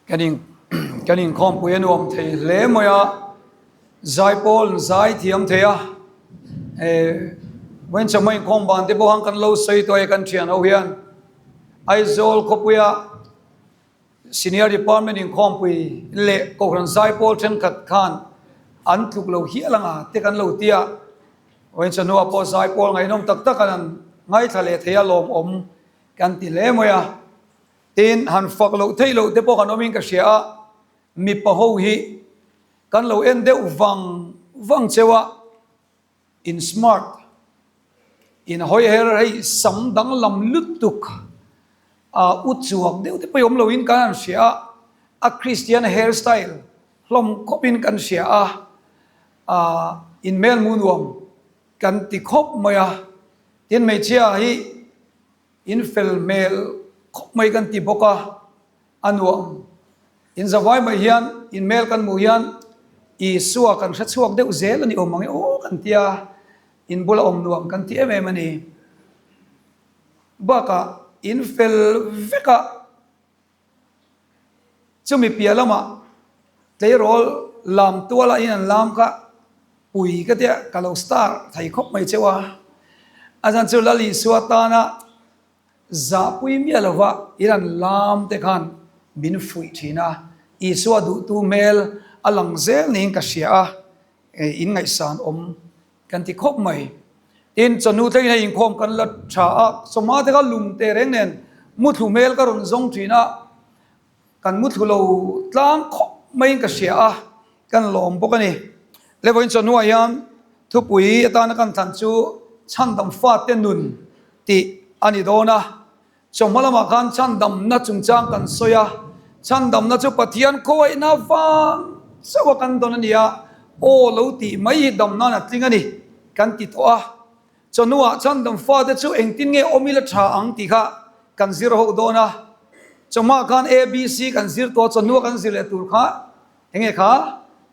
Kan in kan inkhawmpui a nuam thei hle mai a, zaipawl zai thiam thei a, eh vawiin inkhawm ban te pawh han kan lo sawi tawh e kan thian ho hian Aizawl khawpuia Senior Department inkhawmpui leh Kohhran zaipawl thenkhat khan an tluk lo hial anga te kan lo ti a, vawiin chawhnuah pawh zaipawl ngaihnawm tak tak an ngaithla leh thei a lawmawm kan ti hle mai a. Tin, han fak loh theih loh te pawh kan awmin ka hria a, mipa ho hi kan lo en deuh vang vang cheu a, in smart, in hawi her hei sam danglam lutuk a u chuak deuh te pawh i awm loin kan han hria a, a Christian hair style hlawm khawpin kan hria a, ah in hmelmu nuam kan ti khawp mai a, tin hmeichhia hi In fel hmel khawp mai kan ti bawk a, a nuam. In zavai mai hian in hmel kan hmuh hian Isua kan hre chhuak deuh zel a ni awm ang e aw kan ti a, in bula awm nuam kan ti em em a ni. Bakah in fel vek a, chumi piah lamah tleirawl lam tuala in an lam kha pui ka tia ka lo star thei khawp mai cheu a, a zan chu Lal Isua tana zahpui miah lova in an lam te khan min fuih thin a, Isua duhtu hmel a lang zel niin ka hria a, in ngaihsan awm kan ti khawp mai. Tin, chawhnu thlengin hei inkhawm kan la tha a, sawma te kha lung teh reng nen muthlu hmel ka rawn zawng thin a, Kan muthlu lo tlang khawp maiin ka hria a, kan lawm bawk a ni. Levawiin chawhnuah hian thupui atana kan thlan chu chhandam fate nun tih a ni dawn a. Chawhma lamah khan chhandamna chungchang kan sawi a, chhandamna chu Pathian khawaihna vang chauh a kan dawn a ni a, aw lo tih mai hi dam nan a tling a ni kan ti tawh a. Chawhnuah chhandam fate chu engtin nge awm ila tha ang tih kha kan zir ho dawn a. Chawhmah khan ABC kan zir tawh a, chawhnuah kan zir leh tur kha enge kha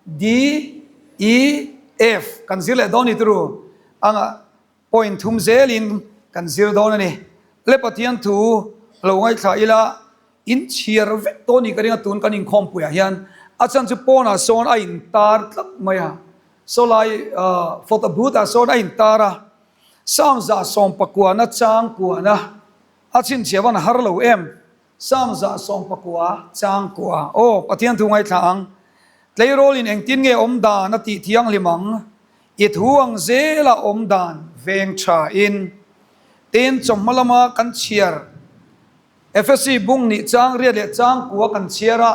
D, E, F kan zir leh dawn ni turu anga point thum zelin kan zir dawn a ni. Le Pathian thu lo ngaithla ila in chhiar vek tawh ni ka ring a tun kan inkhawmpuiah hian a chhan chu pawnah sawn a intar tlat mai a. Saw lai photo booth ah sawn a intar a, Psalm 119 chang kuana a chhinchhiah van har lo em? Psalm 119 chang kua aw Pathian thu ngaithla ang. Tleirawl in engtin nge awm dan a tih thianghlim ang? I thu ang zela awm dan veng tha in. Tin chawhma lama kan chhiar. Efesi bung nih chang riat leh chang kua kan chhiar a,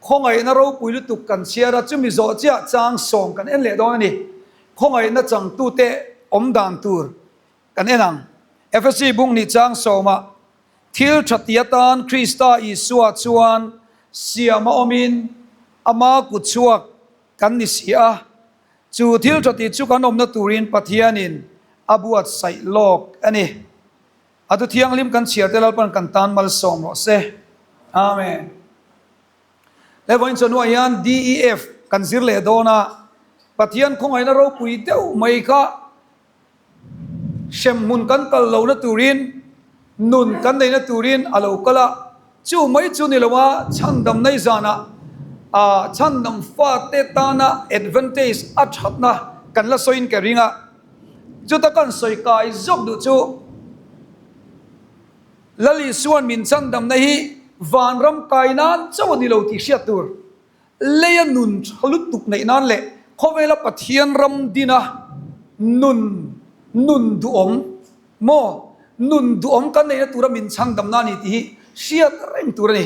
khawngaihna ropui lutuk kan chhiar a, chumi zawh chiah chang sawm kan en leh dawn a ni. Khawngaihna changtute awm dan tur kan en ang. Efesi bung nih chang sawmah, Thil tha ti atan Krista Isua chuan siam a awmin ama kut chhuak kan ni si a, chu thil tha ti chu kan awmna turin Pathianin a buatsaih lawk a ni. A thu thianghlim kan chhiar te Lalpan kan tan malsawm rawh se. Amen. He vawiin chawhnuah hian DEF kan zir leh dawn a, Pathian khawngaihna ropui deuh mai kha hremhmun kan kal lohna turin, nun kan neihna turin a lo kal a, chu mai chu ni lo a, chhandam nei zanah a chhandam fate tana advantage a thatna kan la sawiin ka ring a. Chuta kan sawi kai zawk duh chu Lal Isuan min chandamna hi vanram kai nan chauh a ni lo tih hriat tur, leia nun tha lutuk neih nan leh khawvela Pathian ram dina nun nun duhawm maw nun duhawm kan neihna tura min chhandamna a ni tih hi hriat reng tur a ni.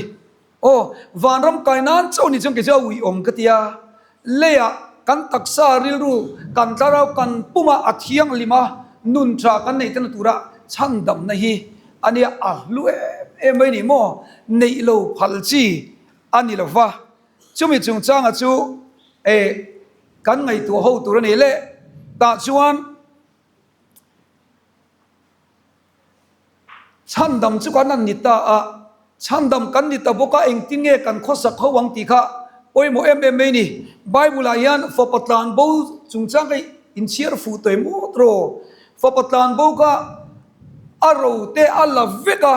Aw, vanram kai nan chauh ni chuan kei chu a uiawm ka ti a, leiah kan taksa rilru, kan thlarau, kan puma a thianghlim a, nun tha kan neih tana tura chhandamna hi a nia, a hlu em em mai ni maw, neih lo phal chi a ni lo va, chumi chungchanga chu e kan ngaihtuah ho tur a ni le, tah chuan. Chhandam chu kan an ni ta a, chhandam kan ni ta bawk a, engtin nge kan khawsak ho ang tih kha pawimawh em em mai ni. Bible ah hian fapa tlan bo chungchang kha inchhiar fuh tawh em aw tawh. Fapa tlan bo kha a ro te a la vek a,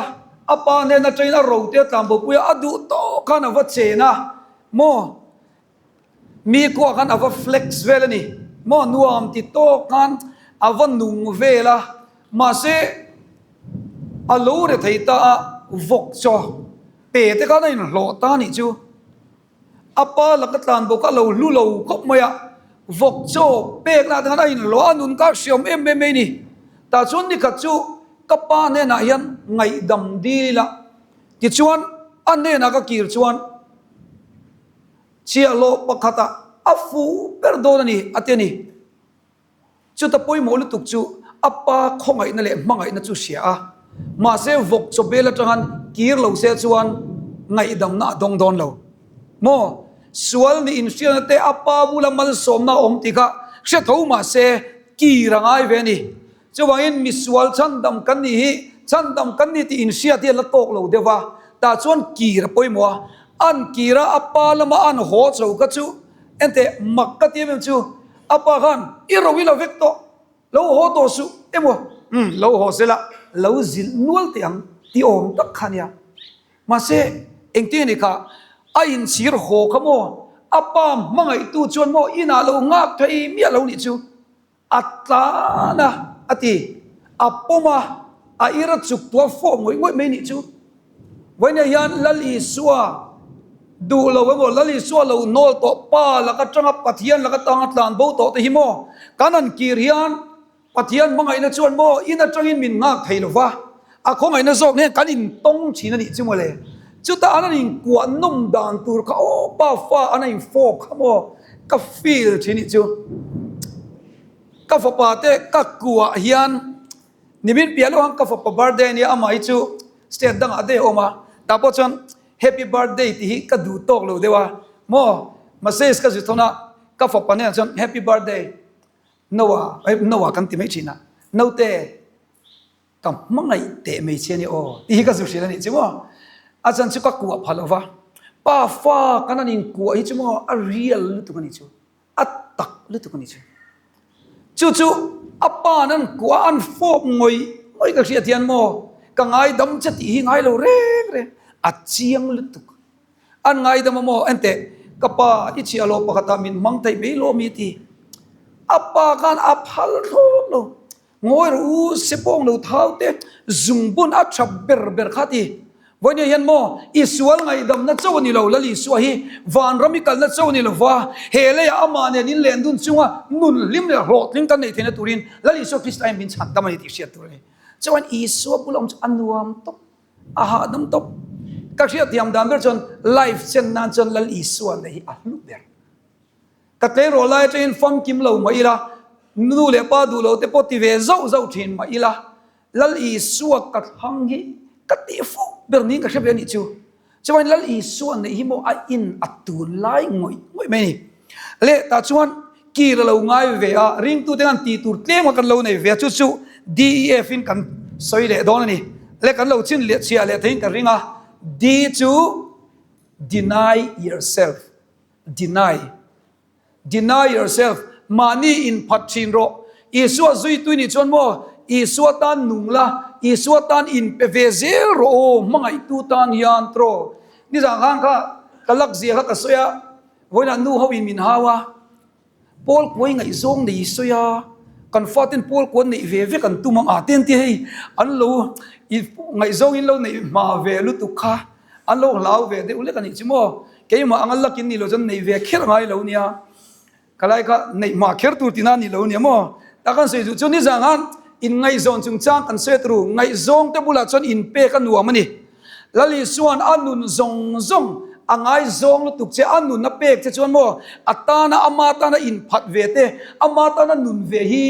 A pa hnen atangin a rote a tlanbopui a, a duh tawk khan a va chen a maw? Mi kuah khan a va flex vel a ni maw? Nuam ti tawk khan a va nung vel a, mahse a lo re thei ta a, vawk chaw pe te khan a inhlawh ta a nih chu. A pa laka tlan bawk a lo hlu lo khawp mai a, vawk chaw pek lah te khan a inhlawh a, nun kha a hriam em em mai a ni. Tah chuan nikhat chu ka pa hnenah hian ngaihdam dil ila, tichuan a hnenah ka kir chuan chhiahhlawh pakhatah a fuh ber dawn a ni a ti a ni. Chuta pawimawh lutuk chu a pa khawngaihna leh hmangaihna chu hria a, mahse vawk chaw bel atangin kir lo se chuan ngaihdamna a dawng dawn lo. Maw? Sual nih inhriatna te a pa bula malsawmna a awm tih kha hre tho mahse kir a ngai ve a ni. Chuvangin misual chhandam kan nih hi chhandam kan ni tih inhriat hi a la tawk lo deuh va, tah chuan kir a pawimawh a, an kir a, a pa lama an haw chho kha chu enteh mak ka ti em em chu A pa khan, I ro i la vek tawh, lo haw tawh suh emaw, umm, lo haw sela, lo zilh nual teh ang ti awm tak kha nia. Mahse, engtin a ni kha, a inchhir haw kha maw, a pa hmangaihtu chuan maw inah lo nghak thei miah lo nih chu, a tlan a, a ti. A pawm a, a ir a chuk tuah fawh ngawih ngawih mai nih chu. Vawiinah hian Lal Isua duh lo emaw, Lal Isua lo nawl tawh pa laka tanga Pathian laka tanga tlan bo tawh te hi maw kan han kir hian Pathian hmangaihna chuan maw in atangin min nghak thei lo va, a khawngaihna zawk hian kan intawng thin a nih chu mawle. Chutah an han inkuah nawm dan tur kha aw pa fa an han infawp kha maw ka feel thin nih chu. Ka fapa te ka kuah hian Nimin piah lawk khan ka fapa birthday a nia, amah hi chu state dangah daih a awm a, tah pawh chuan happy birthday tih hi ka duh tawk lo deuh a, maw message ka zir thawn a, ka fapa hnenah chuan happy birthday Noah, Noah kan ti mai thin a, naute ka hmangaih teh mai che a ni aw tih hi ka zu hrilh a nih chu maw, a chan chu ka kuah pha lo va, pa fa kan han inkuah hi chu maw a real lutuk a nih chu. A tak lutuk a ni chu. Chu chu a pa nan kuah an fawp ngawih ngawih ka hriat hian maw ka ngaidam che tih hi ngai lo reng reng a chiang lutuk. An ngaidam a maw enteh ka pa i chhiah lo pakhatah min hmang theih mai lo mi ti. A pa khan a phal thlawt lo. Ngawi rawh u, sepawng lo thau te, zungbun a tha ber ber kha ti. Vawinia hian maw, i sual ngaihdamna cho a ni lo, Lal Isua hi vanram i kalna cho a ni lo va, he leiah amah nen in len dun chunga nun hlim leh hlawhtling kan neih theihna turin Lal Isua Krista hian min chhan dam a ni tih hriat tur a ni. Chuan Isua bula awm chu a nuam tawp, a hahdam tawp. Ka hriatthiam dan ber chuan life chen nan chuan Lal Isua neih hi a hlu ber. Ka tleirawl lai atangin famkim lo mah ila, nu leh pa duh lo te pawh ti ve zauh zauh thin mah ila, Lal Isua ka thlang hi ka tih fuh ber niin ka hre ve a nih chu. Chuan Lal Isua neih hi maw a in a tun lai ngawih ngawih mai a ni. Leh tah chuan kir a lo ngai ve a, ringtute khan tih tur tlem kha kan lo nei ve a, chu chu DEF in kan sawi leh dawn a ni. Leh kan lo chin leh chhiah leh theiin ka ring a, D chu deny yourself. Deny. Deny yourself. Mahni inphat thin rawh. Isua zuitui nih chuan maw, Isua tan nung la, Isua tan inpe ve zel rawh aw, hmangaihtu tan hian tawh. Nizan khan kha ka lak zia kha ka sawi a, vawiinah nu ho in min hau a, Pawl kuai ngaihzawng nei sawi a, kan faten pawl kuan neih ve vek an tum ang a te an ti hei, an lo ngaihzawng in lo neih hma ve lutuk kha an lo hlau ve deuh lek a nih chu maw, keimah anga lakin ni lo chuan neih ve kher ngai lo nia, ka lai kha neih hma kher tur tina ni lo nia maw, tak an sawi duh chu nizan khan inngaihzawn chungchang kan sawi turu, ngaihzawng te bulah chuan inpek a nuam a ni. Lal Isua'n a nun zawng zawng a ngaizawng lutuk che, a nun a pek che chuan maw a tana ama tana inphat ve te, ama tana nun ve hi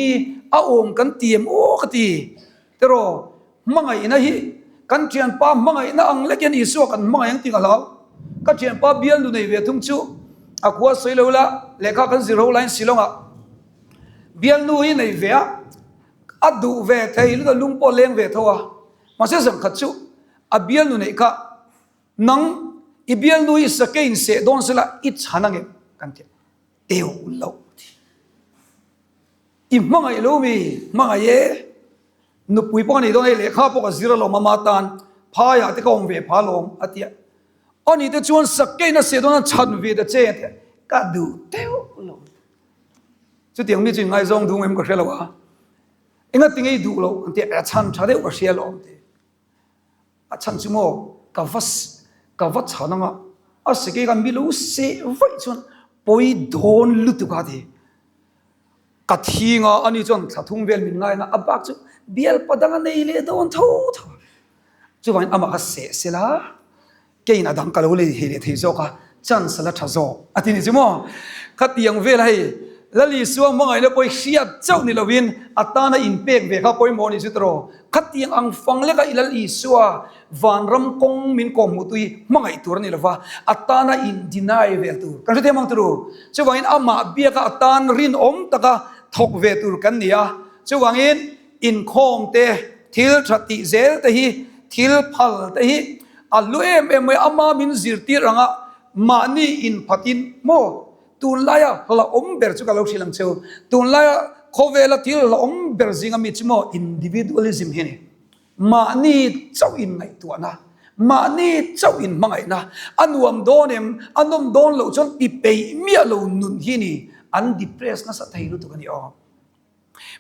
a awm kan ti em aw ka ti. Tiraw, hmangaihna hi kan thianpa hmangaihna ang lek hian Isua kan hmangaih ang tih ka hlau. Ka thianpa bialnu nei ve thung chu a khua sawi lo la, lehkha kan zir ho laiin Shillong-ah bialnu hi nei ve a, a duh ve thei lutuk a, lung pawh a leng ve tho a. Mahse zan khat chu a bialnu neih kha nang i bialnu hi sake in seh dawn sela i chhan angem kan ti a, teu loh a ti. I hmangaih lo mi hmangaih e, nupui pawh a nei dawn hei lehkha pawh ka zir alawm ama tan. Phaiah te ka awm ve pha alawm, a ti a. Ani te chuan sakeiin a seh dawn a chhan ve ta che a ti a. Ka duh deuh lo. Chutiang mi chu ingaizawng duh em ka hre lo a. Engati nge i duh loh an ti a, a chhan tha deuh ka hria alawm ti. A chhan chu maw ka va ka va chhan anga a sakei khan mi lo seh vaih chuan pawi dawn lutuk a ti. Ka thing a, ani chuan thla thum vel min ngaina a bak chu bialpa dang a nei leh dawn tho tho a. Chuvangin amah kha seh sela keiin a dang ka lo lei thei leh thei zawk a, chance a la tha zawk a ti ni chu maw. Khatiang vel hei Lal Isua hmangaihna pawh hi hriat chauh ni lovin a tana inpek ve kha pawimawh a ni chu tawh. Khatiang ang fang leka i Lal Isua vanram kawng min kawhhmuh tu hi hmangaih tur a ni lova, a tana in deny vel tur kan hrethiam ang turu. Chuvangin amah biaka a tan rinawm taka thawk ve tur kan ni a, chuvangin inkhawm te, thil tha tih zel te hi, thil phal te hi a hlu em em mai a, ama min zirtir anga mahni inphatin maw Tunlaia hlauhawm ber chu ka lo hrilh ang cheu. Tunlaia khawvela thil hlauhawm ber zinga mi chu maw individualism hi a ni. Mahni chauh in ngaihtuahna, mahni chauh in hmangaihna, a nuam dawn em, a nawm dawn loh chuan ti peih miah lo nun hi a ni. An depress nasa thei lutuk a ni aw.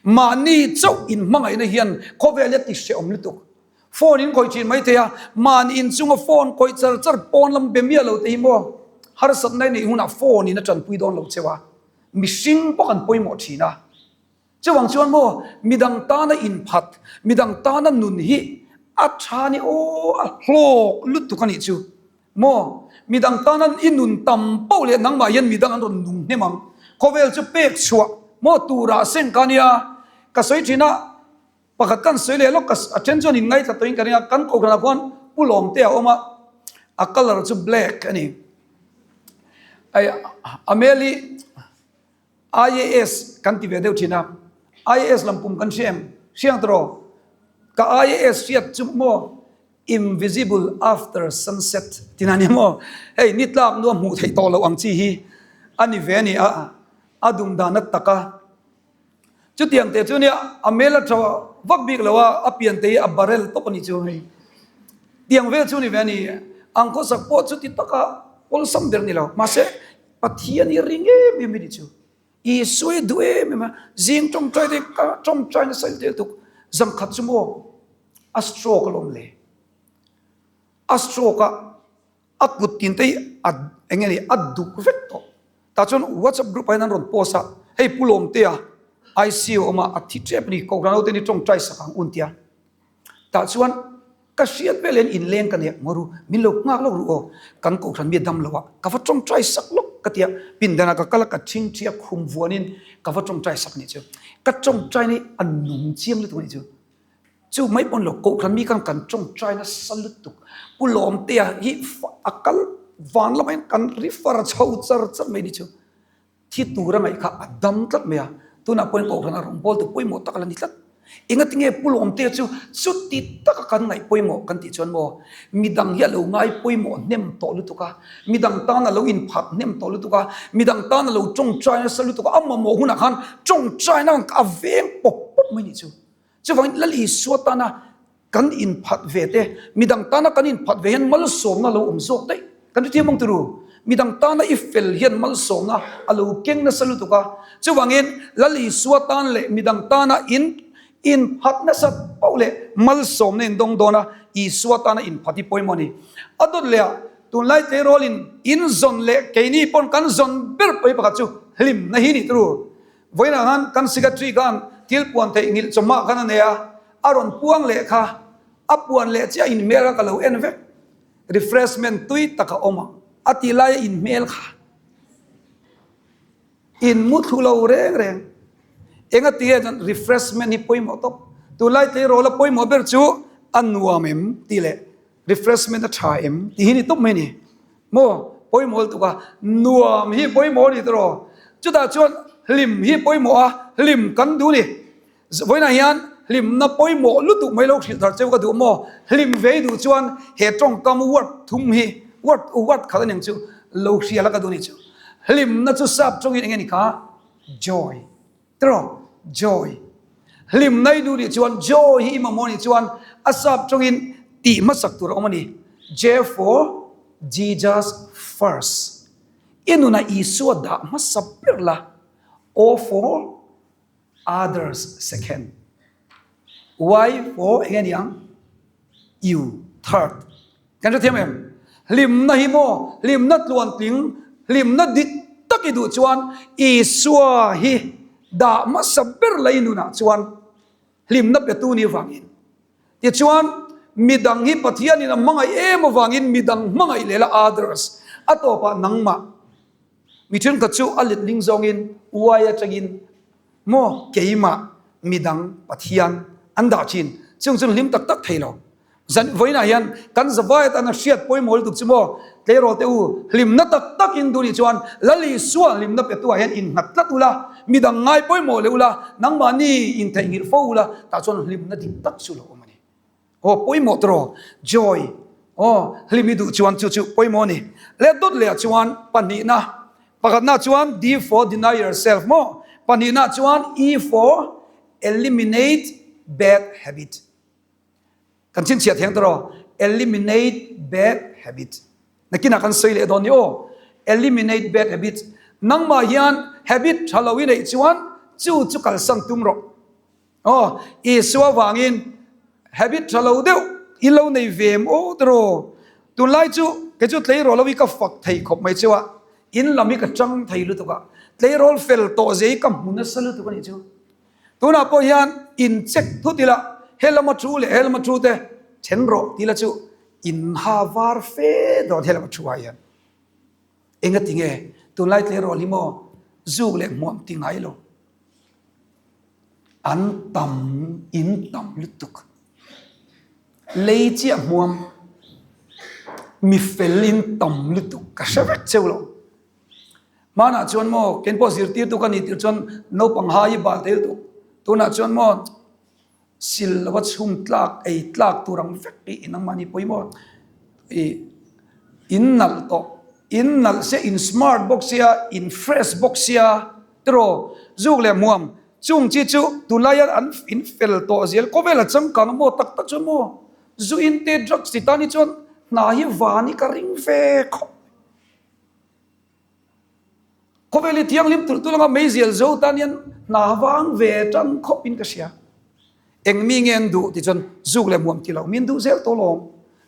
Mahni chauh in hmangaihna hian khawvel hi a ti hrehawm lutuk. Phone in khawih thin mai thei a, mahni inchunga phone khawih char char pawn lam be miah lo te hi maw harsatna i neih hunah phone in a tanpui dawn lo cheu a, mihring pawh kan pawimawh thin a. Chuvang chuan maw midang tana inphat, midang tana nun hi a tha ni aw, a hlawk lutuk a nih chu. Maw? Midang tana i nun tam poh leh nangmah hian midang an rawn nung hnem ang. Khawvel chu pek chhuah maw turah seng ka nia. Ka sawi thin a, pakhat kan sawi leh lawk ka a then chuan in ngaithla tawhin ka ring a, kan kohhranah khuan Pu Lawmte a awm a, a colour chu black a ni. Ai a hmel hi IAS kan ti ve deuh thin a, IAS lam pum kan hria em? Hriang tawh Ka IAS hriat chu maw Invisible after sunset tina nia maw? Hei ni tlak nuam hmuh theih tawh loh ang chi hi a ni ve a ni a, a dum dan a tak a. Chutiang te chu nia a hmel a tha vak bik lo a, a pian te hi a barrel tawp a nih chu hei. Tiang vel chu ni ve a ni. Ang khawsak pawh chuti taka awlsam ber a ni lo. Mahse Pathian hi ring em em a nih chu. Isua hi duh em em a, zing tawngtai te ka tawngtai nasa il tel tuk, zan khat chu maw a stroke alawm le, a stroke a a kut tin te hi a eng nge ni a duk vek tawh, tah chuan whatsapp group ah hian an rawn post a, hei Pu Lawmtea ICU a awm a, a thi tep a ni, Kohhran ho te ni tawngtai sak ang un tia, tah chuan. Ka hriat vel hian inleng ka nia maw ru, min lo nghak lawk ru aw, kan kohhran mi a dam lo a, ka va tawngtai sak lawk ka ti a, pindanah ka kal a, ka thingthi a, khum vuanin ka va tawngtai sak nih chu, ka tawngtai na hi a nung chiang lutuk anih chu, chu mai pawn lo kohhran mi khan kan tawngtai nasa lutuk, Pu Lawmtea hi a kal van lamah hian kan refer chho char char mai nih chu. Thi tura ngaih kha a dam tlat mai a, tunah pawhin Kohhran a rawn bawl tu pawimawh tak a la ni tlat. Engati nge Pu Lawmtea chu chuti taka kan ngaih pawimawh kan tih chuan maw, midang hi a lo ngai pawimawh hnem tawh lutuk a, midang tan a lo inphat hnem tawh lutuk a, midang tan a lo tawngtai nasa lutuk a, a mamawh hunah khan tawngtaina a veng pawp pawp mai nih chu. Chuvangin Lal Isua tana Kan inphat ve te, midang tana kan inphat ve hian malsawmna a lo awm zawk daih. Kan hrethiam ang turu, midang tana i fel hian malsawmna a lo keng nasa lutuk a. Chuvangin Lal Isua tan leh midang tana in inphat nasa pauh leh malsawmna in dawng dawn a, Isua tana inphat hi pawimawh a ni. A dawt leh ah tunlai tleirawlin in zawn leh keini pawn kan zawn ber pawi pakhat chu hlimna hi ni turu. Vawiinah khan kan secretary khan thil puan theih nghilh chawhmah khan a nei a, a rawn puang leh kha, a puan leh chiah inhmel kha ka lo en vek, refreshment tui tak a awm ang a tih laia inhmel kha in mu thlu lo reng reng. Enga ti nge chuan refreshment hi pawimawh tawp, tunlai tleirawl a pawimawh ber chu a nuam em tih leh Refreshment a tha em tih hi ni tawp mai a ni. Maw pawimawh lutuk a, nuam hi pawimawh a ni tawh. Chutah chuan hlim hi pawimawh a, hlim kan duh a ni. Vawiinah hian hlimna pawimawh lutuk mai lo hrilh thar cheu ka duh maw? Hlim ve i duh chuan he tawngkam word thum hi, word word khat a ni ang chu, lo hria la ka duh a ni chu. Hlimna chu sap tawngin eng nge ni kha? Joy. Tiraw? Joy. Hlimna i duh nih chuan, joy hi i mamawh nih chuan a sap tawngin tih hmasak tur a awm a ni. J for Jesus first. I nunah Isua dah hmasa ber la. O for others second. Y for eng nge ni ang? You third. Kan hrethiam em? Hlimna hi maw? Hlimna tluantling, hlimna dik tak i duh chuan Isua hi dah hmasa ber la i nunah chuan hlimna petu ni vangin. Tichuan, midang hi Pathianin a hmangaih em avangin midang hmangaih leh la others a tawpah nangmah. Mi thenkhat chu a letling zawngin uai atangin maw keimah midang Pathian an dah thin. Chung chu hlim tak tak thei lo. Zan vawiinah hian kan zavai atana hriat pawimawh lutuk chu maw tleirawl te u hlimna tak tak in duh nih chuan Lal Isua hlimna petu ah hian innghat tlat ula, midang ngai pawimawh leh ula, nangmahni intheihnghilh fo ula tah chuan hlimna dik tak chu lo awm a ni. Aw pawimawh tawh joy aw hlim i duh chuan chu chu pawimawh a ni. Leh dawt leh ah chuan pahnihna pakhatna chuan D for deny yourself maw pahnihna chuan E for eliminate bad habit. Kan chhinchhiah thiang tawh rawh. Eliminate bad habit. Nakinah kan sawi leh dawn ni aw. Eliminate bad habit. Nangmah hian habit tha lo i neih chuan chu chu kalsan tum rawh. Aw, Isua vangin habit tha lo deuh i lo nei ve em aw tawh. Tunlai chu kei chu tleirawl ho hi ka fak thei khawp mai cheu a. In lam hi ka chang thei lutuk a. Tleirawl fel tawh zia hi ka hmu nasa lutuk a nih chu. Tunah pawh hian in check thut ila helama thu leh helama thu te then rawh tih la chu in ha var fe dawn helama thu ah hian enga ti nge tunlai tleirawl hi maw zuk leh hmuam ti ngai lo an tam in tam lutuk lei chiah hmuam mi fel in tam lutuk ka hre vek cheu lo. Hmanah chuan maw kein pawh zirtirtu ka nih tirh chuan naupang hai i bal thei lutuk. Tunah chuan maw sil lova chhung tlak ei tlak tur ang vek hi in angmahni pawimawh i in nalh tawh in nalh sia in smart bawk sia in fresh bawk sia tiraw zuk leh hmuam chung chi chu tunlai hian an in fel tawh zel khawvel a changkang maw tak tak chuan maw zu in te drugs ti tan hi chuan hna hi van hi ka ring ve khawp. Khawvel hi thianghlim tulh tulh anga meizial zo tan hian hna vang ve tan khawp in ka hria. Eng mi nge an duh tih chuan zuk leh hmuam ti lo min duh zel tawh lawm.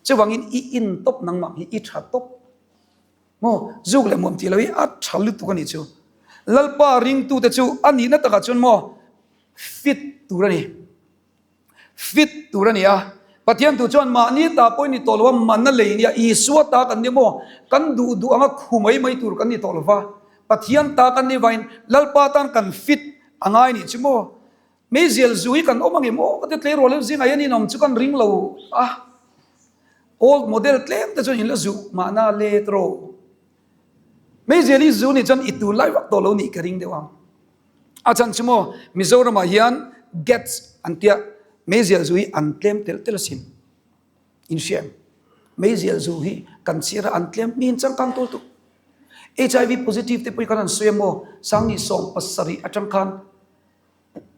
Chuvangin i in tawp nangmah hi i tha tawp. Maw zuk leh hmuam ti lo hi a tha lutuk a nih chu. Lalpa ringtute chu a nihna takah chuan maw fit tur a ni. Fit tur a ni a. Pathian tu chuan mahni ta pawh i ni tawh lo a, mana lei nia Isua ta kan ni maw? Kan duh duh anga khu mai mai tur kan ni tawh lo va. Pathian ta kan ni vain Lalpa tan kan fit a ngai nih chu maw? Meizial zu hi kan awm ang em aw? Ka ti tleirawl deuh zingah hian inawm chu kan ring lo a. Old model tlem te chuan in la zuh mahna let rawh. Meizial hi zu nih chuan i tunlai vak tawh lo nih ka ring deuh ang. A chhan chu maw Mizoramah hian gets an tia meizial zu hi an tlem telh telh asin. In hria em? Meizial zu hi kan chhiar a an tlem mi in changkang tul tuk. HIV positive te pawh hi khan an sawi a maw Sangni 17 atang khan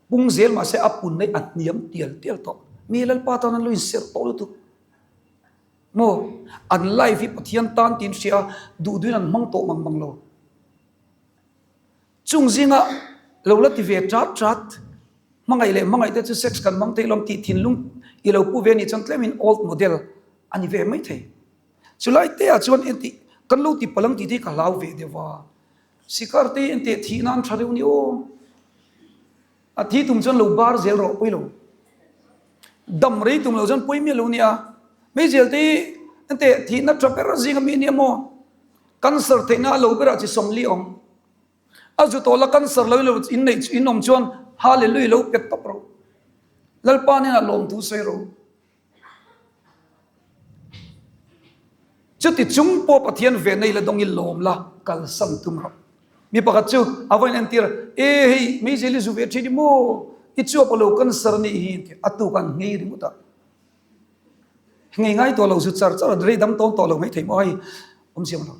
pung zel mahse a pun mai a hniam tial tial tawh. Mi Lalpa tan an lo inserh tawh lutuk. Maw an life hi Pathian tan tiin hria a duh duhin an hmang tawh mang mang lo. Chung zinga lo la ti ve chat chat, hmangaih leh hmangaih te chu sex kan hmang thei lawm tih thinlung i lo pu ve nih chuan tlemin old model a ni ve mai thei. Chulai te ah chuan entih kan lo ti palang tih te hi ka hlau ve deuh a, sikar te hi enteh thih nan tha deuh ni aw. A thi tum chuan lo bar zel rawh pawi lo. Dam rei tum lo chuan pawi miah lo nia. Meizial te hi enteh thihna tha ber zinga mi nia maw? Cancer theihna a lo berah chi 40 awm. A zu tawh la cancer lo ilo in neih in awm chuan hallelujah lo pet tawp rawh. Lalpa hnenah lawmthu sawi rawh. Chuti chung pawh Pathian ve nei la dawng i lawm la kalsan tum rawh. Mi pakhat chu a va in entir e hei meizel i zu ve thin i maw i chuap a lo cancer anih hi an ti a tuk an nghei ringawt a. Ngei ngai tawh lo zu char char a rei dam tawn tawh lo mai thei maw hei awm siam lo.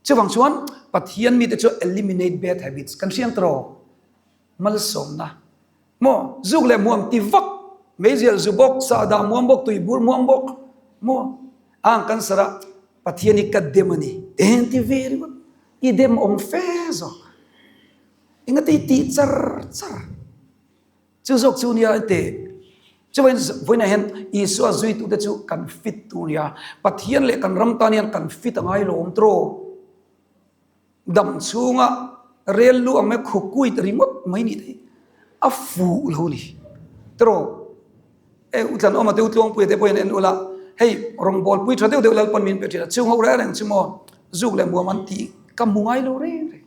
Chuvang chuan Pathian mite chu eliminate bad habits kan hriang tawh malsawmna maw zuk leh muam ti vak meizial zu bawk sahdah muam bawk tuibur muam bawk. Maw? Ang cancer a Pathian hi ka dem a ni. Eng ti ve ringawt. I dem awm fe zawk. Engati i tih char char. Chu zawk chu nia teh. Chuvain vawiinah hian Isua zuitute chu kan fit tur nia. Pathian leh kan ram tan hian kan fit a ngai lo awm tawh. Dam chhunga rel lu ang mai khu kuit ringawt mai nih theih a fuh lo ni. Tawh e u tlan awm a te u tluangpuia te pawhin en ula hei rawngbawlpui tha deuh deuh Lalpan min pe thin a chung ho reng reng chu maw zuk leh muam an tih ka hmu ngai lo reng reng.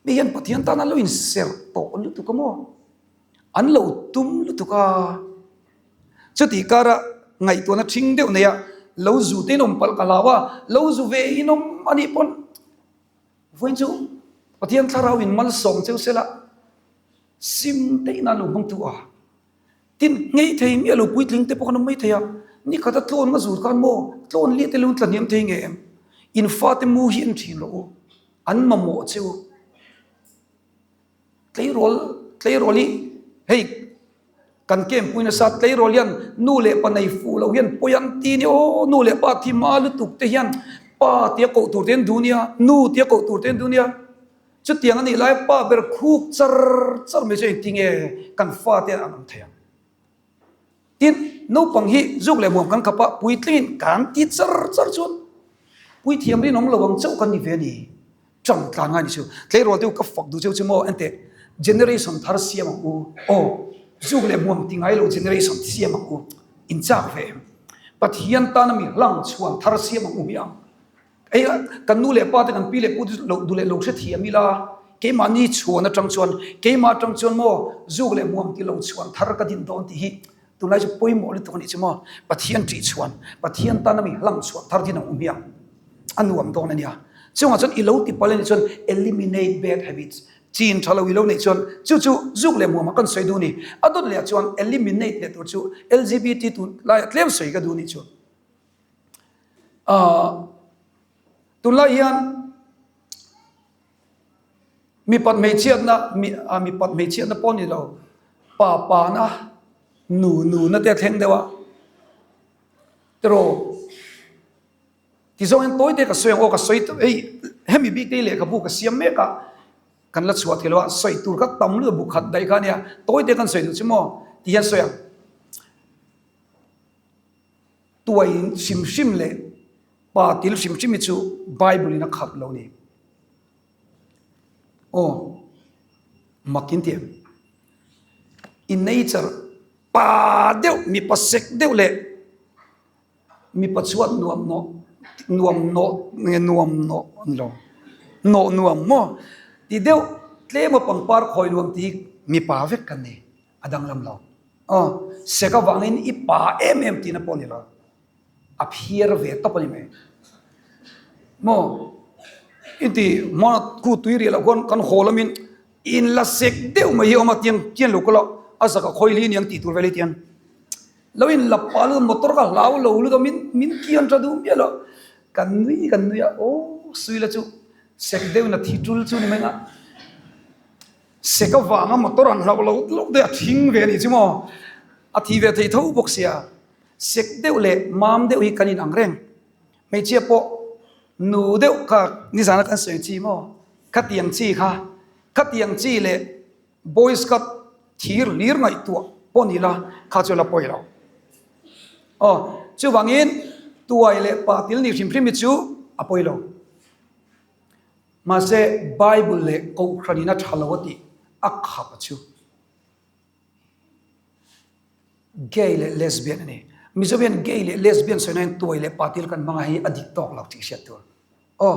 Mi hian Pathian tan an lo inserh tawh lutuk a maw? An lo tum lutuk a. Chutih kara ngaihtuahna ṭhing deuh nei a, lo zu te inawm palh ka hlau a, lo zu ve inawm a nih pawn vawiin chu Pathian thlarau in malsawm cheu sela sim te inah lo hmang tu a. Tin, ngei thei miah lo puitling te pawh kan awm mai thei a, ni khata tlawn nga zur khan maw tlawn liah te lo tla hniam thei nge em? In fate mu hi en ṭhin rawh u. An mamawh che u. Tleirawl, tleirawl hi hei kan camp pui nasa tleirawl hian nu leh pa nei fuh loh hian pawi an ti nia aw nu leh pa thi hma lutuk te hian pa tia koh tur te an duh nia nu tia koh tur te an duh nia chutiang a nih lai pa ber khuk char char mai chu engtinge kan fate an awm thei ang. Tin, naupang hi zuk leh muam kan khap a, puitlingin kan ti char char chuan puithiam rinawm lo ang chauh kan ni ve a ni. Tang tlan ngai ni chu. Tleirawl te u ka fak duh cheu chu maw enteh generation thar siam ang u. Aw, zuk leh muam ti ngai lo generation siam ang u. In chak ve em? Pathian tana mi hlang chhuan thar siam ang u hi ang. Hei kan nu leh pa te kan pi leh pu te lo duh leh lo hrethiam ila keimahni chhuan atang chuan keimah atang chuan maw zuk leh hmuam ti lo chhuan thar ka din dawn tih hi tunlai chu pawimawh lutuk a nih chu maw Pathian ṭih chhuan Pathian tana mi hlang chhuan thar din ang u hmiang a nuam dawn a nia chungah chuan i lo ti palh a nih chuan eliminate bad habits chin tha lo i lo neih chuan chu chu zuk leh hmuamah kan sawi duh a ni a dawt leh ah chuan eliminate leh tur chu LGBT tunlaiah tlem sawi ka duh a nih chuan. Ahh tunlai hian mipat hmeichhiatna ah mipat hmeichhiatna pawh ni lo pa pana nu nu na te a thleng deuh a tiraw tizawng hian tawi te ka sawi ang aw ka sawi hei hemi bik te hi lehkhabu ka siam mek a kan la chhuah thei lo a sawi tur kha tam lutuk bu khat daih kha ania tawi te kan sawi duh chu maw ti hian sawi ang. Tuai hrim hrim leh pa til hrim hrim hi chu Bible in a khap lo ni. Aw, mak in ti em? In nature pa deuh, mipa sek deuh leh mipa chhuat nuam nawh, nuam nawh nge nuam nawh a ni lo, nawh nuam maw ti deuh tlema pangpar khawi nuam ti hi mipa vek kan ni. A danglam lo. Aw, sek avangin i pa em em tihna pawh a ni lo. A phiar ve tawp a ni mai. Maw, i ti hmana khu tui riah loh khuan kan haw lamin in la sek deuh mai hi a awm a, tiang tian lo kawlh a, a zak a khawi li aniang tih tur vel hi tiang. Lo in la pah lut a, motor ka hlau lo lut a, min min kian tha duh miah lo. Kan nui kan nui a, aw suila chu sek deuhin a thi tul chu ni mai ang a. Sek avanga motor an hlauh loh loh te a thing ve a nih chu maw? A thi ve thei tho bawk sia. Sek deuh leh mam deuh hi kan inang reng. Hmeichhia pawh nu deuh kha nizana kan sawi chi maw? Khatiang chi kha, khatiang chi leh boys kha thir hlir ngaihtuah pawh ni la kha chu la pawi lo. Aw, chuvangin tuai leh patil nih hrim hrim hi chu a pawi lo. Mahse, Bible leh Kohhranin a tha lo a tih a khap a chu. Gay leh lesbian a ni. Mizo hian gay leh lesbian sawi nain tuai leh patil kan hmang a hei a dik tawk lo tih hriat tur. Aw,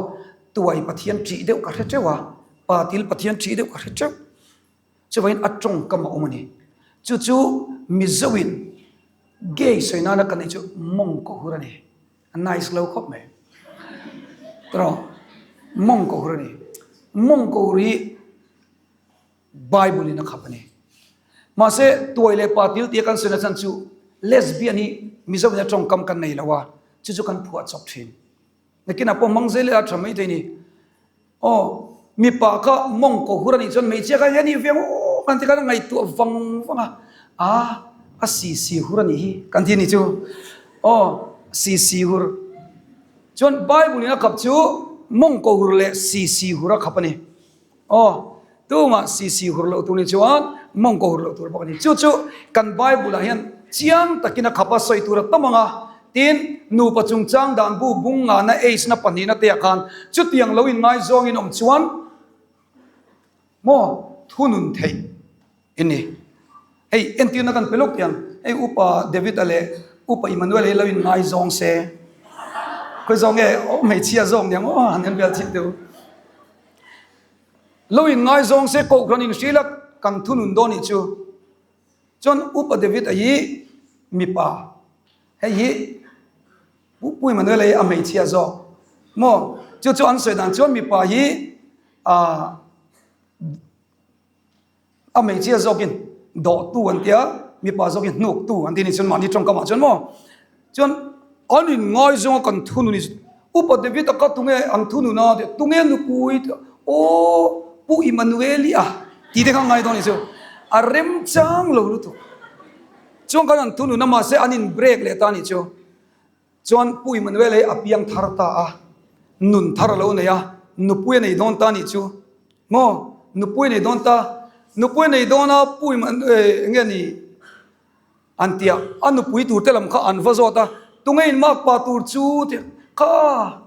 tuai Pathian ṭih deuh ka hre ṭeuh a, patil Pathian ṭih deuh ka hre ṭeuh. Chuvangin a tawngkam a awm a ni. Chu chu Mizoin gay sawi nana kan neih chu mawngkaw hur a ni. A nice lo khawp mai. Tawh mawngkaw hur a ni. Mawngkaw hur hi Bible in a khap a ni. Mahse tuai leh pa til tia kan sawi na chhan chu lesbian hi Mizo in a tawngkam kan nei lo a, chu chu kan phuah chawp thin. Nakinah pawh hmang zel ila a tha mai thei ni. Aw, mipa kha mawngkaw hur a nih chuan hmeichhia kha hian i veng aw kan ti khan a ngaihtuah vang vang a, a a si si hur a nih hi kan ti a nih chu. Aw, Sisi hur. Chuan Bible in a khap chu mawngkaw hur leh sisi hur a khap a ni. Aw, tumah sisi hur loh tur ni chuan mawngkaw hur loh tur bawk a ni. Chu chu kan Bible ah hian chiang takin a khap a, sawi tur a tam ang a. Tin, nupa chungchang dan bu bung ngahna age na pahnihna te ah khan chutiang lo inngaizawngin awm chuan maw thunun theih I ni. Hei entirna kan pe lawk tiang, hei Upa David-a leh Upa Emmanuel-a hi lo in ngaizawng se. Khawi zawng nge aw hmeichhia zawk niang aw han en vel chhin teh u. Lo in ngaizawng se kohhran in hril a kan thunun dawn nih chu. Chuan Upa David-a hi mipa, hei hi Pu Emmanuel-a hi a hmeichhia zawk maw? Chu chu an sawi dan chuan mipa hi ah A hmeichhia zawkin dawhtu an tia, mipa zawkin hnuktu an ti ni chuan mahni tawngkamah chuan maw? Chuan an inngaizawng a kan thunun hi Upa David a kha tunge an thunun a tih tunge nupui tih aw Pu Emmanueli a tih te kha ngai dawn ni chu a remchang lo lutuk. Chuan kan an thunun a mahse an in break leh ta ni chu. Chuan Pu Emmanuel hi a piang thar ta a, nun thar a lo nei a, nupui a nei dawn ta nih chu. Maw? Nupui a nei dawn ta. Nupui a nei dawn a, Pu Emmanuel eng nge ni an ti a, a nupui tur te lam kha an va zawt a, tunge in mark pa tur chu tih kha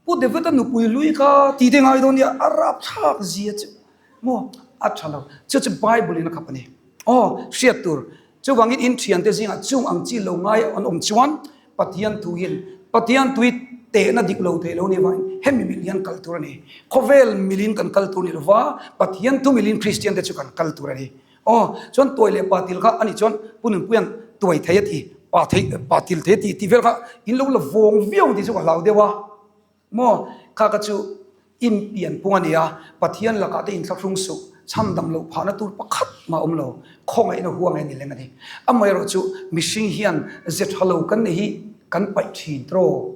Pu David-a nupui hlui kha tih te ngai dawn nia, a rapthlak zia chu maw a tha lo. Chu chu Bible in a khap a ni. Aw, hriat tur. Chuvangin in thiante zingah chung ang chi lo ngai an awm chuan Pathian thu hian Pathian tui tehna dik lo thei lo ni vangin hemi mil hian kal tur a ni. Khawvel milin kan kal tur ni lova Pathian thu milin Kristian te chu kan kal tur a ni. Aw, chuan tuai leh pa til kha ani chuan Pu Nunpuia'n tuai thei a ti, pa thei pa til thei a ti tih vel kha in lo la vawng viau tih chu ka hlau deuh a. Maw? Kha ka chu in pian pung a ni a, Pathian lakah te inthlahrung suh, chhandam loh phahna tur pakhat mah awm lo, khawngaihna huang e ni leng a ni. Amaherawh chu mihring hian ze tha lo kan nei hi kan paih thin tiraw?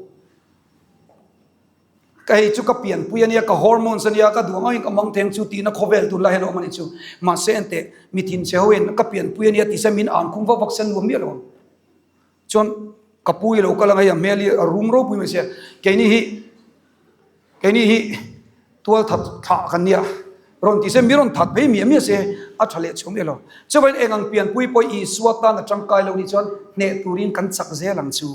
Ka hei chu ka pianpui a nia, ka hormones a nia, ka duh angin ka mang theng chu tihna khawvel tunlai hian a awm a ni chu. Mahse enteh, mi thinchhe hoin ka pianpui a nia tih se min an khum vak vak se nuam miah lo ang. Chuan ka pu hi lo kal ang hei a hmel hi a rum ropui mai sia keini hi keini hi tual that thlah kan nia rawn ti se mi rawn that phei miah miah se a tha leh chhum elo chuvain eng ang pianpui pawh Isua tan a tangkai lo nih chuan hneh turin kan chak zel ang chu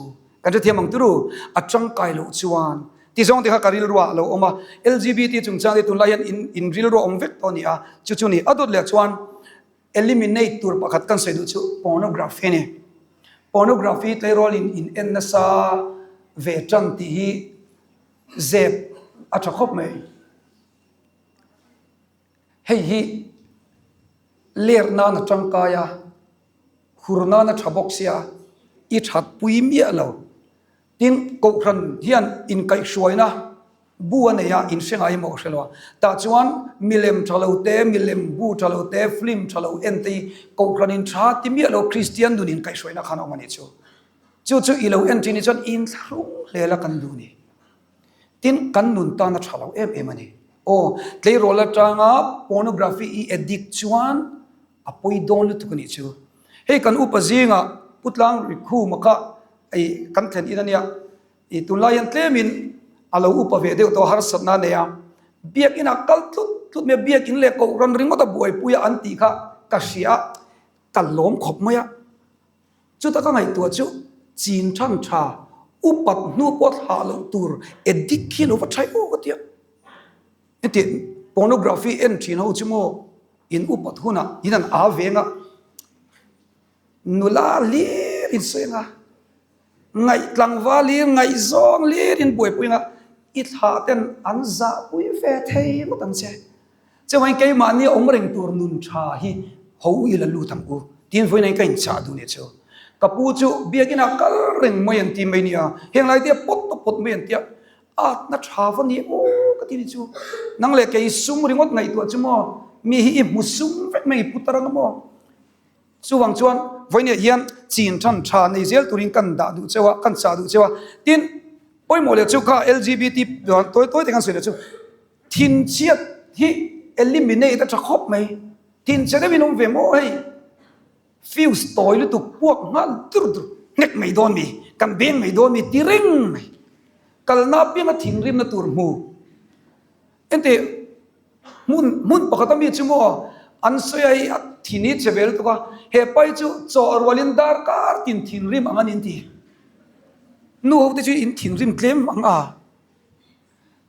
kan hrethiam ang turu a tangkai loh chuan ti zawng te kha ka rilruah a lo awm a LGBT chungchang te tunlai hian in in rilruah awm vek tawh a ni a chu chu ni a dawt leh chuan Eliminate tur pakhat kan sawi duh chu pornography a ni. Pornography tleirawlin in en nasa ve tan tih hi zep a tha khawp mai. Hei hi ler nan a tangkai a, hur nan a tha bawk sia, i thatpui miah lo. Tin, Kohhran hian inkaihhruaina bu a nei a, in hre ngai emaw ka hre lo a. Tah chuan milem tha lo te, milem bu tha lo te, film tha lo en te hi Kohhranin tha ti miah lo Kristian nun inkaihhruaina khan a awm a nih chu. Chu chu i lo en thin hi chuan inthlahrung hle la kan duh a ni. Tin, kan nun tan a tha lo em em a ni. Aw, tleirawl atanga pornography i addict chuan a pawi dawn lutuk a nih chu. Hei kan upa zingah Pu Tlang Rikhuma kha i kan thlen in a nia. I tunlai hian tlemin a lo upa ve deuh tawh a, harsatna a nei a. Biakinah kal tlut tlut mai a, biakin leh kohhran ringawt a buaipui a an tih kha ka hria a, ka lawm khawp mai a. Chuta ka ngaihtuah chu chin than tha, upat hnu pawh thlah loh tur addict hi lo va tha em aw ka ti a. Heti pornography en thin ho chu maw in upat hunah in an aa veng a, nula hlir in sawi ang a, ngaih tlangval hlir, ngaihzawng hlir in buaipui ang a, i thlah ten an zahpui ve thei ngawt ang che. Chuvangin keimahni awm reng tur nun tha hi ho i la lut ang u tiin vawiin ka inchah duh nih chu. Ka pu chu biakinah kal reng mai an ti mai nia, heng lai te pawt ta pawt mai an tia, atna tha va ni aw ka ti nih chu. Nang leh kei sum ringawt ngaihtuah chu maw, mi hi i hmu sum vek mai i pu ta rang a maw. Chuvang chuan vawiin hian chin than tha nei zel turin kan dah duh cheu a, kan chah duh cheu a. Tin, pawimawh leh chu kha LGBT tawi tawi te kan sawi leh chu, Thinchhiat hi eliminate a tha khawp mai. Thinchhe deuhin awm ve maw hei? Fuse tawi lutuk puak nghal dur dur. Hnek mai dawn mi, kan beng mai dawn mi ti reng mai. Kalna apianga thinrimna tur hmu. Enteh, hmun hmun pakhat ami chu maw an sawi a hei a thin hi che vel tuk a, he pai chu chaw rualin darkar tin thinrim ang an inti. Nu ho te chu in thinrim tlem ang a.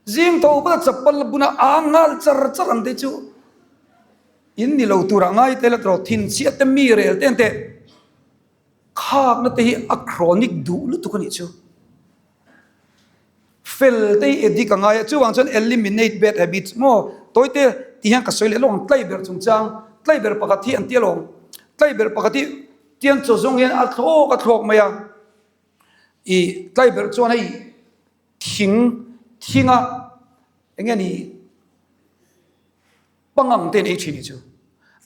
Zing tho bula chapal buna a nghal char char ang te chu in ni lo turah ngai te la tawh thinchhiat te mi rel te enteh. Khakna te hi a chronic duh lutuk a nih chu. Fel te hi addict a ngai a, chuvang chuan eliminate bad habits maw tawite tih hian ka sawi leh lawk ang, tlai ber chungchang, tlai ber pakhat hi an ti alawm, tlai ber pakhat hi tiang chaw zawng hian a thlawk a thlawk mai a, ih tlai ber chuan hei thing thinga eng nge ni. Pangang te an ei thin hi chu.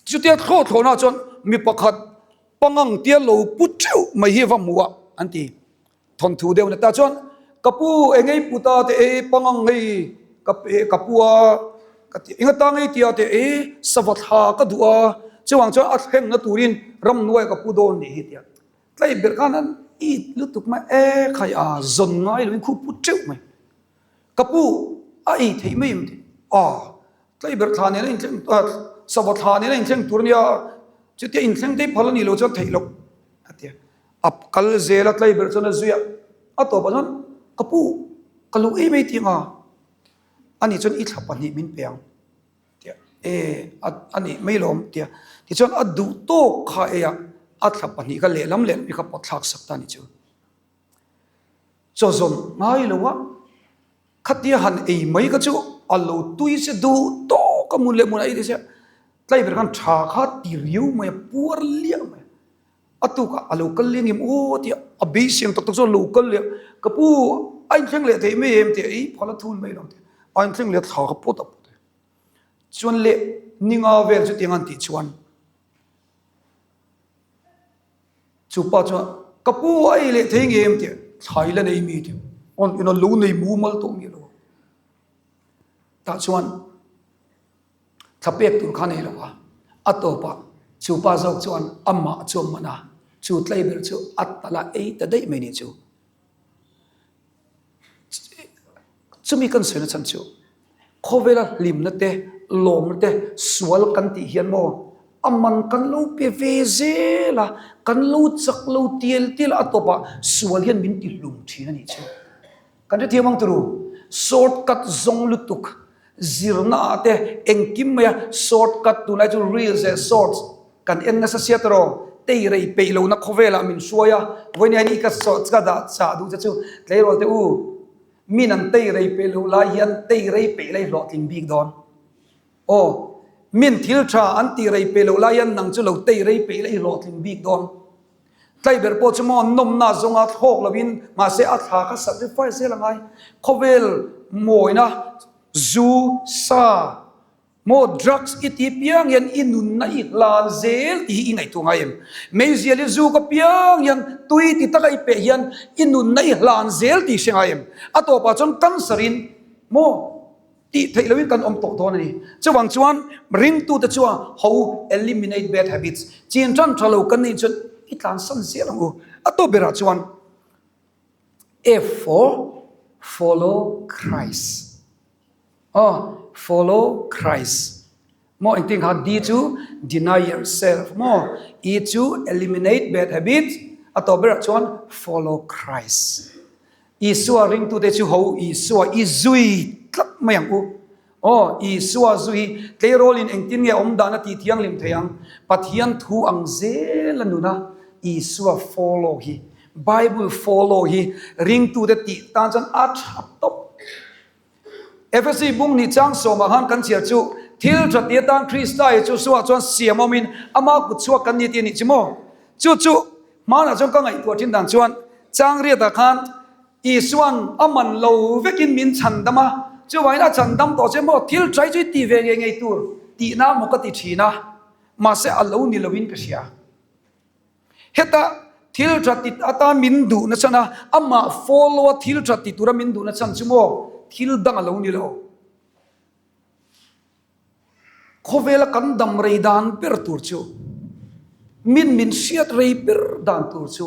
Chutia thlawh thlawhna chuan mi pakhat pangang tia lo pu teuh mai hi va hmu a an ti. Thawnthu deuh na ta chuan ka pu eng ei pu ta te ei pangang hei ka pe ka pu a ka ti enga tang ei tia te ei sava thla ka duh a chuvang chuan a thlengna turin ramhnuai ka pu dawn nih hi tia tlai ber khan an it lutuk mai e khai a zawn ngai loin khu pu teuh mai. Ka pu, a ei theih mai em tih? Aw, tlaiber thla nen a inthleng, sava thla nen a inthleng tur ania, chutia inthleng te phal a nih loh chuan theih loh a ti a. A kal zel a, tlaiber chuan a zui a, a tawpah chuan ka pu, ka lo ei mai tih ang a, ani chuan i thla pahnih min pe ang tia, e a nih mai lawm tia, tichuan a duh tawk kha ei a, a thla pahnih kha lehlam lehlam hi kha pawt thlak sak ta a ni chu. Chaw zawm ngai lo a, khatia han ei mai kha chu a lo tui se duh tawk a mun leh mun a ei thei sia, tlai ber khan tha kha ti riau mai a, puar liah mai a, a tukah a lo kal leh ngem aw tia a beiseng tak tak chuan a lo kal leh a, ka pu a inthleng leh theih mai em tia ei phal a thun mai lo tia a inthleng leh a thla kha pawt a pawt a, chuan leh ninga vel chutiang an tih chuan. Chu pa chuan, Ka pu a ei leh thei nge em tih thlai la nei mi tih awn ina lo nei mumal tawh mi lo. Tah chuan thla pek tur kha nei lo a, a tawpah chu pa zawk chuan amah chu a man a, chu tlei ber chu a tala ei ta daih mai ni chu. Chumi kan sawi na chhan chu khawvela hlimna te, lawmna te, sual kan tih hian maw a man kan lo pe ve zel a, kan lo chak lo tial tial a, a tawpah sual hian min ti hlum thin a nih chu. Kan hrethiam ang turu, short cut zawng lutuk zirna ah te engkim mai a short cut tunlai chu reels leh shorts Kan en nasa sia tawh rawh, tei rei peih lohna khawvelah min hruai a, vawiin hian i ka sawh ka dah chah duh che chu tleirawl teh u, min an tei rei peih loh lai hian tei rei peih lai hlawhtling bik dawn. Aw, min thil tha an tih rei peih loh lai hian nang chu lo tei rei peih lai hlawhtling bik dawn. Tlaiberh pawh chu maw nawmna zawnga thlawk lovin mahse a thla kha sacrifice zel a ngai. Khawvel mawina zu, sa, Maw drugs i ti piang hian i nunna i hlan zel tih hi i ngaihtuah ngai em? Meizial i zuk apiang hian tui ti taka i peh hian i nunna i hlan zel tih i hre ngai em? A tawpah chuan cancer in maw tih theih loin kan awm tawh dawn a ni. Chuvang chuan ringtute chuan ho eliminate bad habits chin tan tha lo kan nih chuan i tlansan zel ang u. A tawp berah chuan F for follow Christ. Aw, follow Christ. Maw engtin kha D chu deny yourself maw, E chu eliminate bad habits, a tawp berah chuan follow Christ. Isua ringtute chu ho Isua i zui tlat mai ang u. Aw, Isua zu hi tleirawlin engtin nge awm dan a tih thianghlim thei ang? Pathian thu ang zel a nun a, Isua follow hi, Bible follow hi ringtute tih tan chuan a tha tawp. Efesi bung hnih chang sawmah khan kan chhiar chu, Thil tha ti atan Krista hi chu suah chuan siam awmin ama kut chhuak kan ni tih a nih chi maw? Chu chu hmanah chuan ka ngaihtuah thin dan chuan chang riatah khan Isuan a man lo vekin min chhandam a, chuvangin a chhandam tawh che maw thil tha hi chu i ti ve ngei ngei tur tihna maw ka ti thin a, mahse a lo ni loin ka hria. Heta thil tha ti atan min duh na chhan a, amah follow a thil tha ti tura min duh na chhan chu maw thil dang a lo ni lo. Khawvela kan dam rei dan ber tur chu, min min hriat rei ber dan tur chu.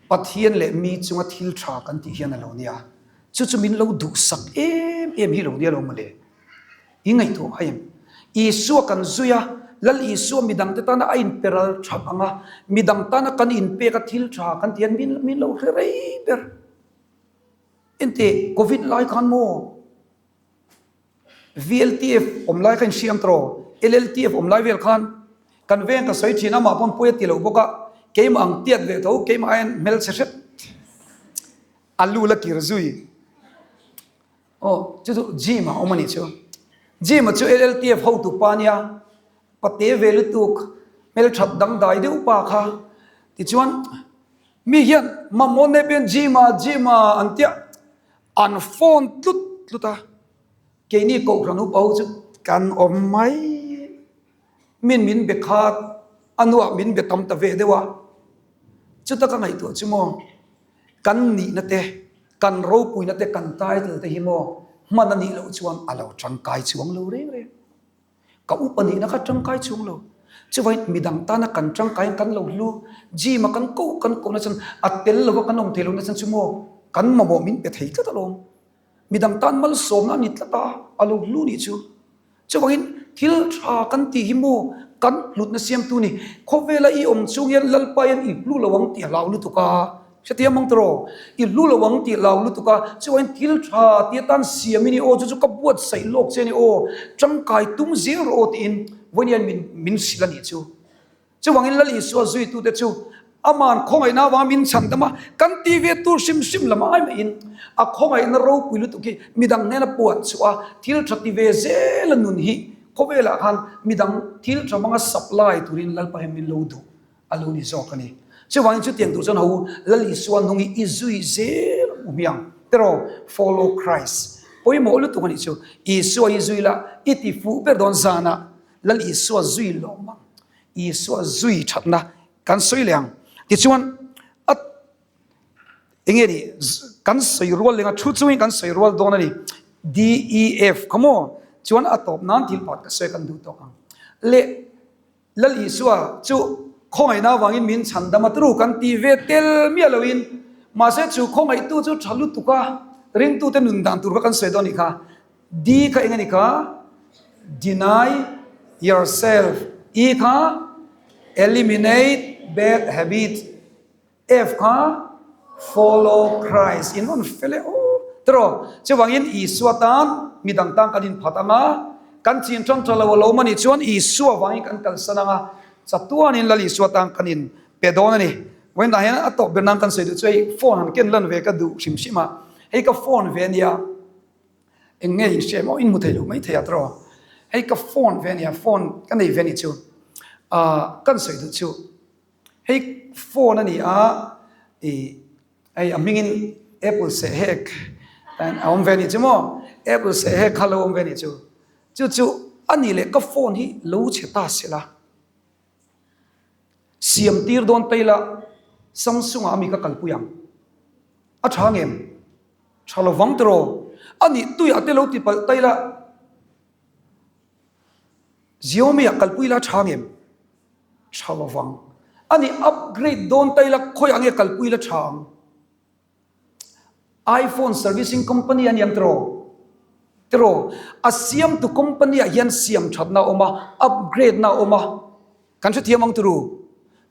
Pathian leh mi chunga thil tha kan tih hian a lo nia. Chu chu min lo duhsak em em hi lo nia lo mawle. I ngaihtuah ngai em? Isua kan zui a, Lal Isua midangte tana a inperal thap ang a, midang tana kan inpek a thil tha kan tih hian min min lo hre rei ber. Enteh, Covid lai khan maw? VLTF awm lai kha inhriam tawh rawh. LLTF awm lai vel khan kan veng ka sawi thin a, amah pawn pawi a ti lo bawk a, keimah ang tiat ve tho, keimah aiin hmelchhe hret a lu la kir zui. Aw, chu chu gym ah awm a nih chu. Gym ah chu LLTF hotu pa nia, pate ve lutuk, hmelthat dangdai deuh pa kha. Tichuan, mi hian mamawh nep hian gym ah, gym ah an tia. An phone tlut tlut a, keini kohhran upa ho chu kan awm mai. Min min be khat, a nuah min be tam ta ve deuh a. Chuta ka ngaihtuah chu maw, kan nihna te, kan ropuina te, kan title te hi maw hman a nih loh chuan a lo tangkai chuang lo reng reng. Ka upa nihna kha tangkai chhung lo. Chuvangin midang tana kan tangkaiin kan lo hlu, gym a kan koh kan kohna chuan a tel lova kan awm thei lohna chuan chu maw kan mamawh min pe thei tlat alawm. Midang tan malsawmna a ni tlat a, a lo hlu nih chu. Chuvangin thil tha kan tih hi maw kan hlutna siamtu ni. Khawvela i awm chung hian Lalpa hian i hlu lo ang tih a hlau lutuk a. Hrethiam mang tawh, i hlu lo ang tih lau lutuk a, chuan thil tha ti atan siam i ni aw, chu chu ka buatsaih lawk che a ni aw, tangkai tum zel rawh aw tiin vawiin hian min min hrilh a nih chu. Chuvangin Lal Isua zuitute chu aman khawngaihna avanga min chhan dam a, kan ti ve tur hrim hrim lam ai maiin a khawngaihna ropui lutuk hi midang hnena puan chhuah a, thil tha ti ve zel a nun hi khawvelah khan midang thil tha hmanga supply turin Lalpa hian min lo duh. A lo ni zawk a ni. Chuvangin chutiang tur chuan ho Lal Isua hnung hi i zui zel ang u hmiang. Tiraw, follow Christ. Pawimawh lutuk a nih chu. Isua hi zui la, i ti fuh ber dawn zanah Lal Isua zui lawm ang. Isua zui thatna kan sawi leh ang. Tichuan, a enge ni, kan sawi rual leng a, thu chungin kan sawi rual dawn a ni. DEF kha maw? Chuan a tawp nan thil pakhat ka sawi kan duh tawk ang. Leh. Lal Isua chu khawngaihna avangin min chhan dam a turu kan ti ve tel miah loin, mahse chu khawngaihtu chu tha lutuk a, ringtute nun dan tur kha kan sawi dawn a nih kha. D kha eng a ni kha? Deny yourself. E kha eliminate bad habit. F kha follow Christ in rawn fel e aw tiraw? Chuvangin Isua tan midang tan kan inphat ang a, kan chin tan tha lo a lo awm a nih chuan Isua vangin kan kalsan ang a, chatuanin Lal Isua tan kan in pe dawn a ni. Vawiinah hian a tawp ber nan kan sawi duh chu hei phone han ken lan ve ka duh hrim hrim a, hei ka phone ve ania, eng nge in hria emaw in hmu thei lo mai thei a tiraw? Hei ka phone ve ania, phone ka nei ve a nih chu, ah kan sawi duh chu. Hei phone a ni a, ih hei a hmingin apple seh hek a awm ve a nih chu maw, apple seh hek kha lo awm ve a nih chu, chu chu a nih leh ka phone hi lo chhe ta se la, siam tir dawn phei la Samsung ah ami ka kalpui ang, a tha ngem? Tha lo vang tiraw? A nih tuiah te lo ti palh tai la, Xiaomi ah kalpui la tha ngem? Tha lovang. A nih upgrade dawn ta ila khawiah nge kalpui la tha ang? iPhone servicing company a niang tiraw? Tiraw? A siamtu company ah hian siam thatna a awm a, upgrade na a awm a. Kan hrethiam ang turu.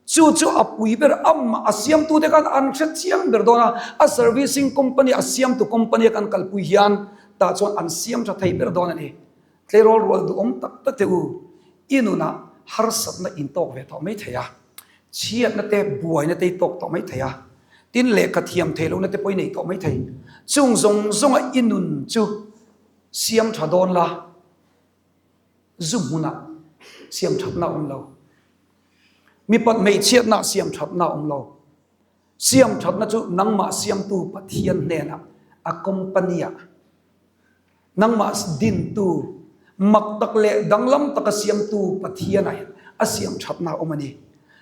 Chu chu a pui ber amah a siamtute khan an hre chiang ber dawn a, a servicing company a siamtu company a kan kalpui hian tah chuan an siam tha thei ber dawn a ni. Tleirawl rual duhawm tak tak te u, i nunah harsatna in tawk ve tawh mai thei a, chhiatna te, buaina te i tawk tawh mai thei a, tin lehkha thiam thei lohna te pawh i nei tawh mai thei. Chung zawng zawnga i nun chu siam tha dawn la, zu hmunah siam thatna a awm lo, mipat hmeichhiatnaah siam thatna a awm lo. Siam thatna chu nangmah siamtu Pathian hnenah a company-ah. Nangmah dintu, mak tak leh danglam taka siamtu Pathianah hian a siam thatna a awm a ni.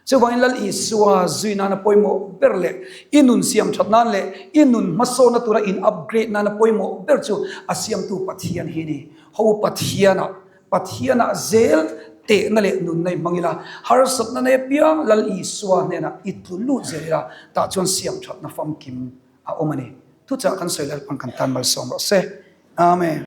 Chuvangin Lal Isua zui nana pawimawh ber leh i nun siam that nan leh i nun hmasawnna tura in upgrade nana pawimawh ber chu a siamtu Pathian hi a ni. Ho Pathianah, Pathianah zel. Tehna leh nunna i hmang ila, harsatna nei apiang Lal Isua hnenah i tlu lut zel ila, tah chuan siam thatna famkim a awm a ni. Thuchah kan sawi Lalpan kan tan malsawm rawh se. Amen.